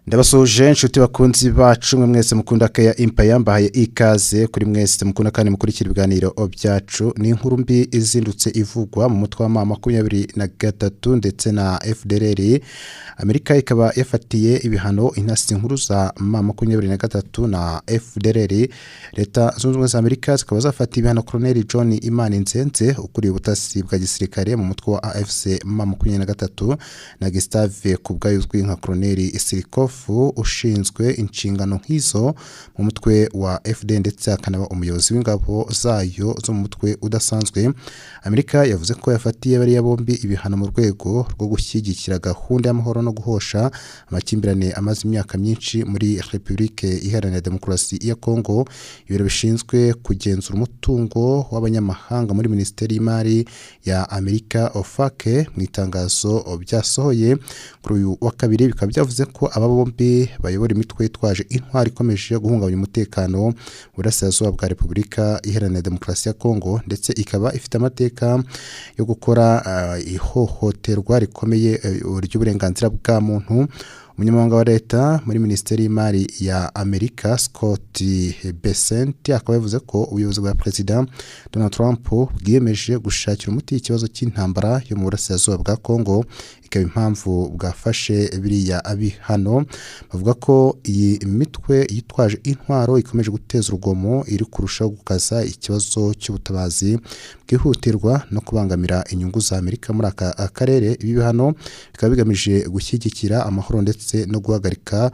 Ndabasuhuje inshuti bakunzi bacu mwe mwese mukunda Keya Empire, mbahaye ikaze kuri mwese mukunda kandi mukurikira ibiganiro byacu. Ni inkuru mbi izindutse ivugwa mu mutwe wa M23 ndetse na FDLR. Amerika ikaba yafatiye ibihano intasi nkuru za M23 na FDLR. Leta Zunze Ubumwe za Amerika zikaba zafatiye ibihano Colonel John Imani Nzenze ukuriye ubutasi bwa gisirikare mu mutwe wa AFC M23 na Gustave Kubwayo uzwi nka Colonel Isirikof ushinzwe inshingano nk'izo mu mutwe wa FD ndetse akanaba umuyobozi w'ingabo zayo zo mu mutwe udasanzwe. Amerika yavuze ko yafatiye bariya bombi ibihano mu rwego rwo gushyigikira gahunda y'amahoro no guhosha amakimbirane amaze imyaka myinshi muri Repubulika Iharanira Demokarasi ya Kongo. Ibiro bishinzwe kugenzura umutungo w'abanyamahanga muri Minisiteri y'Imari ya Amerika OFAC mu itangazo byasohoye kuri uyu wa kabiri bikaba byavuze ko aba bombi bayobora imitwe yitwaje intwari ikomeje guhungabanya umutekano mu burasirazuba bwa Repubulika Iharanira Demokarasi ya Kongo, ndetse ikaba ifite amateka yo gukora ihohoterwa rikomeye ry'uburenganzira bwa muntu. Umunyamabanga wa leta muri Minisiteri y'Imari ya Amerika Scott Bessent akaba yavuze ko ubuyobozi bwa Perezida Donald Trump bwiyemeje gushakira umuti ikibazo cy'intambara yo mu burasirazuba bwa Kongo, ikaba impamvu bwafashe biriya bihano. Bavuga ko iyi mitwe yitwaje intwaro ikomeje guteza urugomo, iri kurushaho gukaza ikibazo cy'ubutabazi bwihutirwa no kubangamira inyungu za Amerika muri aka karere. Ibi bihano bikaba bigamije gushyigikira amahoro ndetse no guhagarika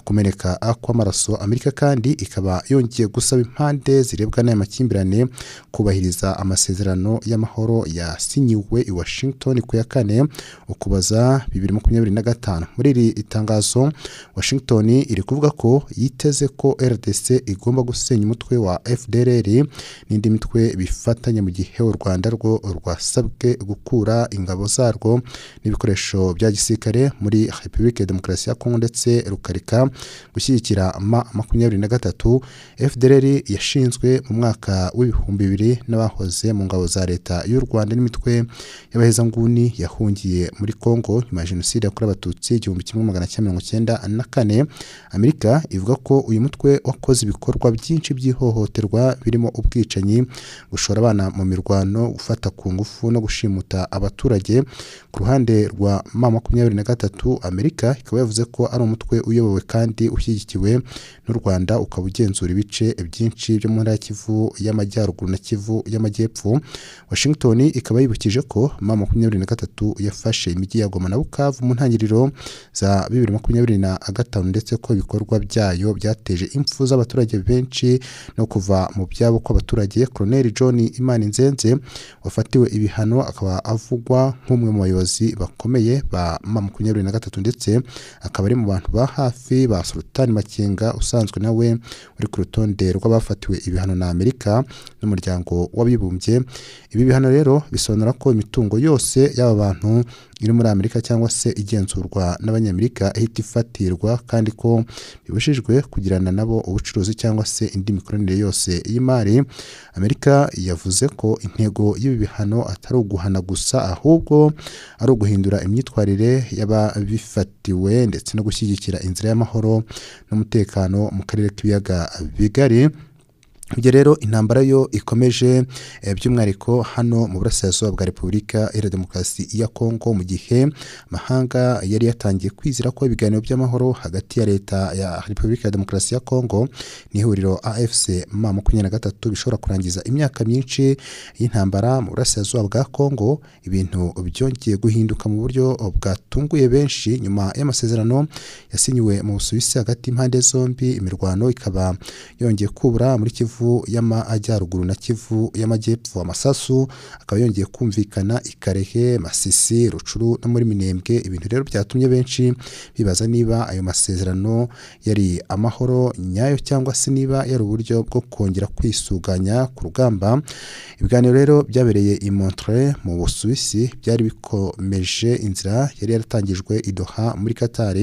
kumeneka kw'amaraso. Amerika kandi ikaba yongeye gusaba impande zirebwa n'aya makimbirane kubahiriza amasezerano y'amahoro yasinyiwe i Washington ku ya 4 Ukuboza 2025. Muri iri itangazo Washington iri kuvuga ko yiteze ko RDC igomba gusenya umutwe wa FDLR n'indi mitwe bifatanya, mu gihe u Rwanda rwo rwasabwe gukura ingabo zarwo n'ibikoresho bya gisirikare muri Repubulika ya Demokarasi ya Kongo ndetse rukareka gushyigikira M23. FDLR yashinzwe mu mwaka w'2000 n'abahoze mu ngabo za leta y'u Rwanda n'imitwe y'abahezanguni yahungiye muri Kongo nyuma ya Jenoside yakorewe Abatutsi 1994. Amerika ivuga ko uyu mutwe wakoze ibikorwa byinshi by'ihohoterwa birimo ubwicanyi, gushora abana mu mirwano, gufata ku ngufu no gushimuta abaturage. Ku ruhande rwa M23, Amerika ikaba yavuze ko ari umutwe uyobowe kandi ushyigikiwe n'u Rwanda, ukaba ugenzura ibice byinshi byo mu ntara ya Kivu y'Amajyaruguru na Kivu y'Amajyepfo. Washington ikaba yibukije ko M23 yafashe imijyi ya Goma na Bukavu mu ntangiriro za 2025, ndetse ko ibikorwa byayo byateje impfu z'abaturage benshi no kuva mu byabo kw'abaturage. Colonel John Imani Nzenze wafatiwe ibihano akaba avugwa nk'umwe mu bayobozi bakomeye ba M23, ndetse akaba ari mu bantu ba hafi ba Sultan Makenga usanzwe nawe uri ku rutonde rw'abafatiwe ibihano na Amerika n'umuryango w'abibumbye. Ibi bihano rero bisobanura ko imitungo yose y'aba bantu iri muri Amerika cyangwa se igenzurwa n'Abanyamerika ihita ifatirwa, kandi ko bibujijwe kugirana nabo ubucuruzi cyangwa se indi mikoranire yose y'imari. Amerika yavuze ko intego y'ibi bihano atari uguhana gusa, ahubwo ari uguhindura imyitwarire y'ababifatiwe ndetse no gushyigikira inzira y'amahoro n'umutekano mu karere k'ibiyaga bigari. Ibyo rero intambara yo ikomeje by'umwihariko hano mu burasirazuba bwa Repubulika Iharanira Demokarasi ya Kongo, mu gihe amahanga yari yatangiye kwizera ko ibiganiro by'amahoro hagati ya leta ya Repubulika ya Demokarasi ya Kongo n'ihuriro AFC M23 bishobora kurangiza imyaka myinshi y'intambara mu burasirazuba bwa Kongo. Ibintu byongeye guhinduka mu buryo bwatunguye benshi nyuma y'amasezerano yasinyiwe mu Busuwisi hagati y'impande zombi. Imirwano ikaba yongeye kubura muri Kivu y'Amajyaruguru na Kivu y'Amajyepfo. Amasasu akaba yongeye kumvikana i Karehe, Masisi, Rucuru no muri Minembwe. Ibintu rero byatumye benshi bibaza niba ayo masezerano yari amahoro nyayo cyangwa se niba yari uburyo bwo kongera kwisuganya ku rugamba. Ibiganiro rero byabereye i Montreux mu Busuwisi byari bikomeje inzira yari yaratangijwe i Doha muri Qatar.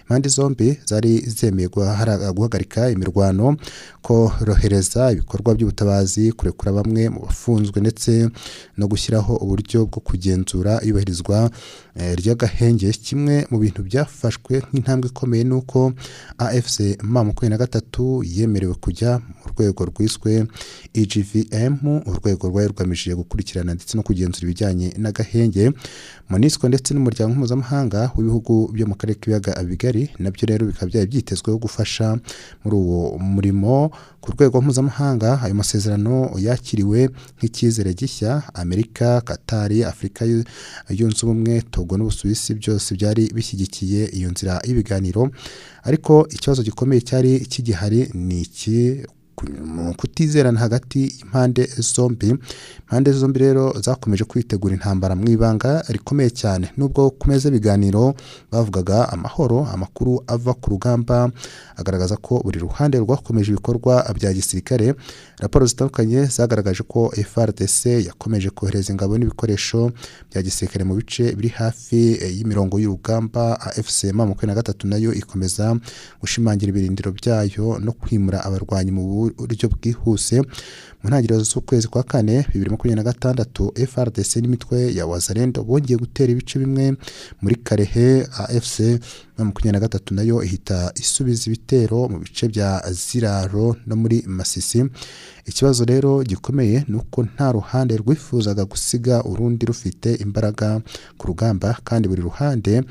Impande zombi zari zemeye guhagarika imirwano, korohereza ibikorwa by'ubutabazi, kurekura bamwe mu bafunzwe ndetse no gushyiraho uburyo bwo kugenzura iyubahirizwa ry'agahenge. Kimwe mu bintu byafashwe nk'intambwe ikomeye ni uko AFC M23 yemerewe kujya mu rwego rwiswe EGVM, urwego rwari rugamije gukurikirana ndetse no kugenzura ibijyanye n'agahenge. MONUSCO ndetse n'umuryango mpuzamahanga w'ibihugu byo mu karere k'ibiyaga bigari nabyo rero bikaba byari byitezweho gufasha muri uwo murimo. Ku rwego mpuzamahanga ayo masezerano yakiriwe nk'icyizere gishya. Amerika, Katari, Afurika Yunze Ubumwe, Togo n'Ubusuwisi byose byari bishyigikiye iyo nzira y'ibiganiro. Ariko ikibazo gikomeye cyari kigihari ni iki: kutizerana hagati y'impande zombi. Impande zombi rero zakomeje kwitegura intambara mu ibanga rikomeye cyane. Nubwo ku meza y'ibiganiro bavugaga amahoro, amakuru ava ku rugamba agaragaza ko buri ruhande rwakomeje ibikorwa bya gisirikare. Raporo zitandukanye zagaragaje ko FARDC yakomeje kohereza ingabo n'ibikoresho bya gisirikare mu bice biri hafi y'imirongo y'urugamba. AFC M23 nayo ikomeza gushimangira ibirindiro byayo no kwimura abarwanyi mu buryo bwihuse. Mu ntangiriro z'ukwezi kwa kane 2026, FARDC n'imitwe ya Wazalendo bongeye gutera ibice bimwe muri Karehe. AFC M23 nayo ihita isubiza ibitero mu bice bya Ziraro no muri Masisi. Ikibazo rero gikomeye ni uko nta ruhande rwifuzaga gusiga urundi rufite imbaraga ku rugamba, kandi buri ruhande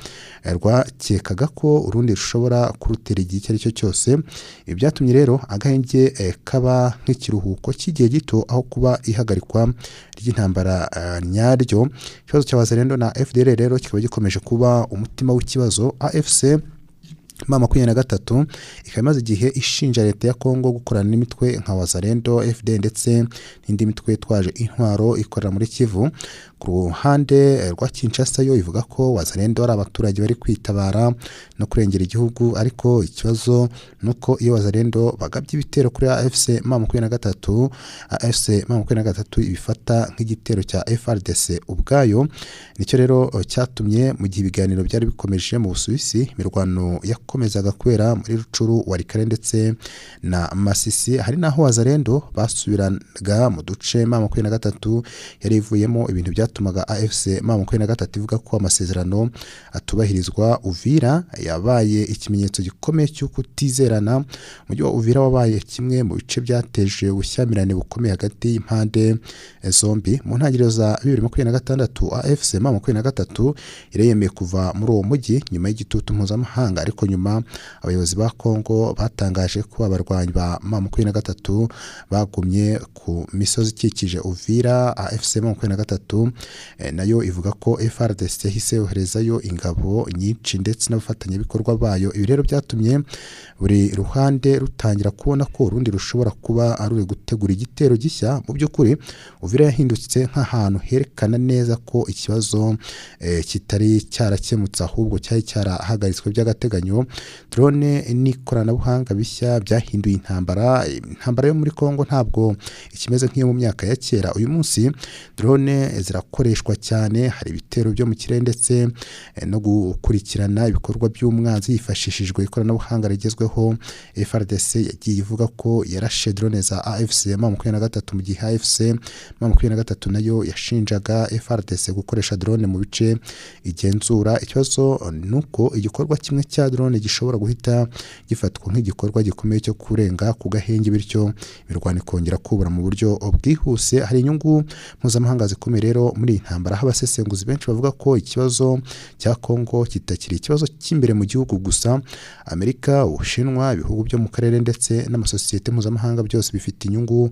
rwakekaga ko urundi rushobora kurutera igihe icyo ari cyo cyose. Ibi byatumye rero agahenge kaba nk'ikiruhuko cy'igihe gito aho kuba ihagarikwa ry'intambara nyaryo. Ikibazo cya Wazalendo na FDLR rero kikaba gikomeje kuba umutima w'ikibazo. AFC M23 ikaba imaze igihe ishinja leta ya Kongo gukorana n'imitwe nka Wazalendo, FD ndetse n'indi mitwe itwaje intwaro ikorera muri Kivu. Ku ruhande rwa Kinshasa yo ivuga ko Wazalendo ari abaturage bari kwitabara no kurengera igihugu, ariko ikibazo nuko iyo Wazalendo bagabye ibitero kuri AFC M23, AFC M23 ibifata nk'igitero cya FARDC ubwayo. Nicyo rero cyatumye mu gihe ibiganiro byari bikomeje mu Busuwisi, imirwano yakomezaga kubera muri Rucuru, Walikale ndetse na Masisi. Hari naho Wazalendo basubiraga mu duce M23 yari ivuyemo, ibintu byatumaga AFC M23 ivuga ko amasezerano atubahirizwa. Uvira yabaye ikimenyetso gikomeye cyo kutizerana. Umujyi wa Uvira wabaye kimwe mu bice byateje ubushyamirane bukomeye hagati y'impande zombi. Mu ntangiriro za 2026, AFC M23 yari yemeye kuva muri uwo mujyi nyuma y'igitutu mpuzamahanga, ariko nyuma abayobozi ba Kongo batangaje ko abarwanyi ba M23 bagumye ku misozi ikikije Uvira. AFC M23 nayo ivuga ko FARDC yahise yoherezayo ingabo nyinshi ndetse n'abafatanyabikorwa bayo. Ibi rero byatumye buri ruhande rutangira kubona ko urundi rushobora kuba ari gutegura igitero gishya. Mu by'ukuri Uvira yahindutse nk'ahantu herekana neza ko ikibazo kitari cyarakemutse, ahubwo cyari cyarahagaritswe by'agateganyo. Drone n'ikoranabuhanga bishya byahinduye intambara. Intambara yo muri Kongo ntabwo ikimeze nk'iyo mu myaka ya kera. Uyu munsi drone zirakoreshwa cyane, hari ibitero byo mu kirere ndetse no gukurikirana ibikorwa by'umwanzi hifashishijwe ikoranabuhanga rigezweho. FARDC yagiye ivuga ko yarashe drone za AFC M23, mu gihe AFC M23 nayo yashinjaga FARDC gukoresha drone mu bice igenzura. Ikibazo ni uko igikorwa kimwe cya drone gishobora guhita gifatwa nk'igikorwa gikomeye cyo kurenga ku gahenge, bityo imirwano ikongera kubura mu buryo bwihuse. Hari inyungu mpuzamahanga zikomeye rero muri iyi ntambara, aho abasesenguzi benshi bavuga ko ikibazo cya Kongo kitakiri ikibazo cy'imbere mu gihugu gusa. Amerika, Ubushinwa, ibihugu byo mu karere ndetse n'amasosiyete mpuzamahanga byose bifite inyungu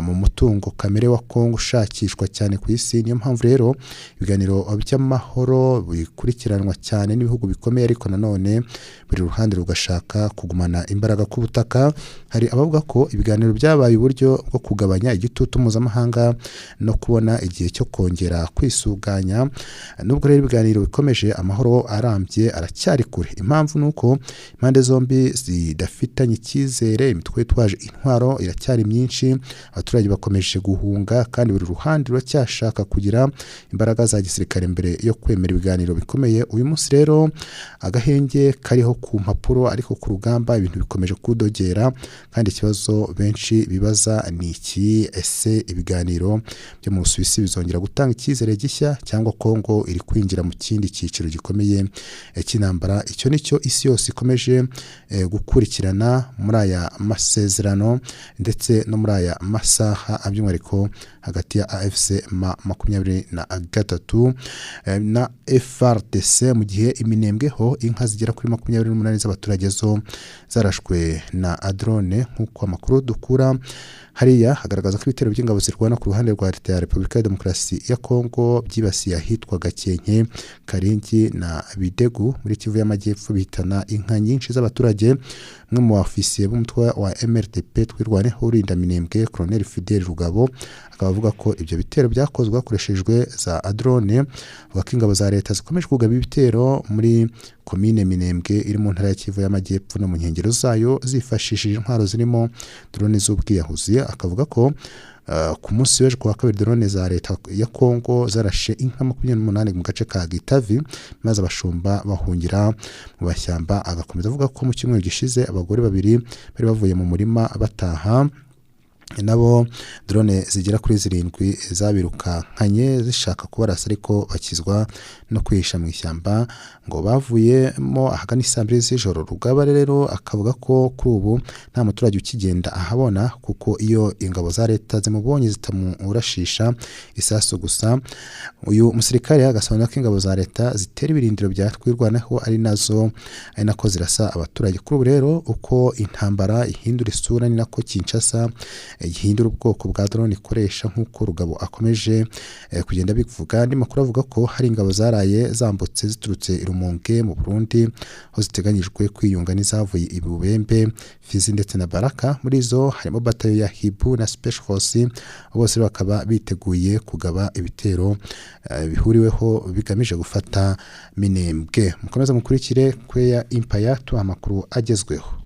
mu mutungo kamere wa Kongo ushakishwa cyane ku isi. Niyo mpamvu rero ibiganiro by'amahoro bikurikiranwa cyane n'ibihugu bikomeye, ariko nanone buri ruhande rugashaka kugumana imbaraga ku butaka. Hari abavuga ko ibiganiro byabaye uburyo bwo kugabanya igitutu mpuzamahanga no kubona igihe cyo kongera kwisuganya. Nubwo rero ibiganiro bikomeje, amahoro arambye aracyari kure. Impamvu ni uko impande zombi zidafitanye icyizere, imitwe yitwaje intwaro iracyari myinshi, abaturage bakomeje guhunga, kandi buri ruhande ruracyashaka kugira imbaraga za gisirikare mbere yo kwemera ibiganiro bikomeye. Uyu munsi rero agahenge kariho ku mpapuro, ariko ku rugamba ibintu bikomeje kudogera. Kandi ikibazo benshi bibaza ni iki: ese ibiganiro byo mu Busuwisi bizongera gutanga icyizere gishya, cyangwa Kongo iri kwinjira mu kindi cyiciro gikomeye cy'intambara? Icyo nicyo isi yose ikomeje gukurikirana muri aya masezerano ndetse no muri aya masaha, by'umwihariko hagati ya AFC M23 na FARDC. Mu gihe iminembwe ho inka zigera kuri 28 z'abaturage zo zarashwe na drone, nk'uko amakuru dukura hariya hagaragaza ko ibitero by'ingabo zirwana ku ruhande rwa Leta ya Repubulika ya Demokarasi ya Kongo byibasiye ahitwa Gakenke, Karingi na Bidegu muri Kivu y'Amajyepfo, bihitana inka nyinshi z'abaturage. Umwe mu bafisiye b'umutwe wa MRDP Twirwaneho urinda Minembwe, Colonel Fidel Rugabo, akaba avuga ko ibyo bitero byakozwe hakoreshejwe za drone. Avuga ko ingabo za leta zikomeje kugaba ibitero muri komine Minembwe iri mu ntara ya Kivu y'Amajyepfo no mu nkengero zayo, zifashishije intwaro zirimo drone z'ubwiyahuzi. Akavuga ko ku munsi w'ejo kuwa kabiri drone za leta ya Kongo zarashe inka 28 mu gace ka Gitavi, maze abashumba bahungira mu bashyamba. Agakomeza avuga ko mu cyumweru gishize abagore babiri bari bavuye mu murima bataha, nabo drone zigera kuri 7 zabirukankanye zishaka kubarasa, ariko bakizwa no kwihisha mu ishyamba ngo bavuyemo ahagana saa 2 z'ijoro. Rugaba rero akavuga ko kuri ubu nta muturage ukigenda ahabona, kuko iyo ingabo za leta zimubonye zitamurashisha isasu gusa. Uyu musirikare agasobanura ko ingabo za leta zitera ibirindiro bya Twirwaneho ari nazo ari nako zirasa abaturage. Kuri ubu rero uko intambara ihindura isura ni nako Kinshasa ihindura ubwoko bwa drone ikoresha, nk'uko Rugabo akomeje kugenda bivuga. Andi makuru avuga ko hari ingabo zaraye zambutse ziturutse i Rumonge mu Burundi, aho ziteganyijwe kwiyunga n'izavuye i Bubembe, Fizi ndetse na Baraka. Muri zo harimo batayo ya Hibu na Special Force, bose bakaba biteguye kugaba ibitero bihuriweho bigamije gufata Minembwe. Mukomeze mukurikire Kweya Empire, tuha amakuru agezweho.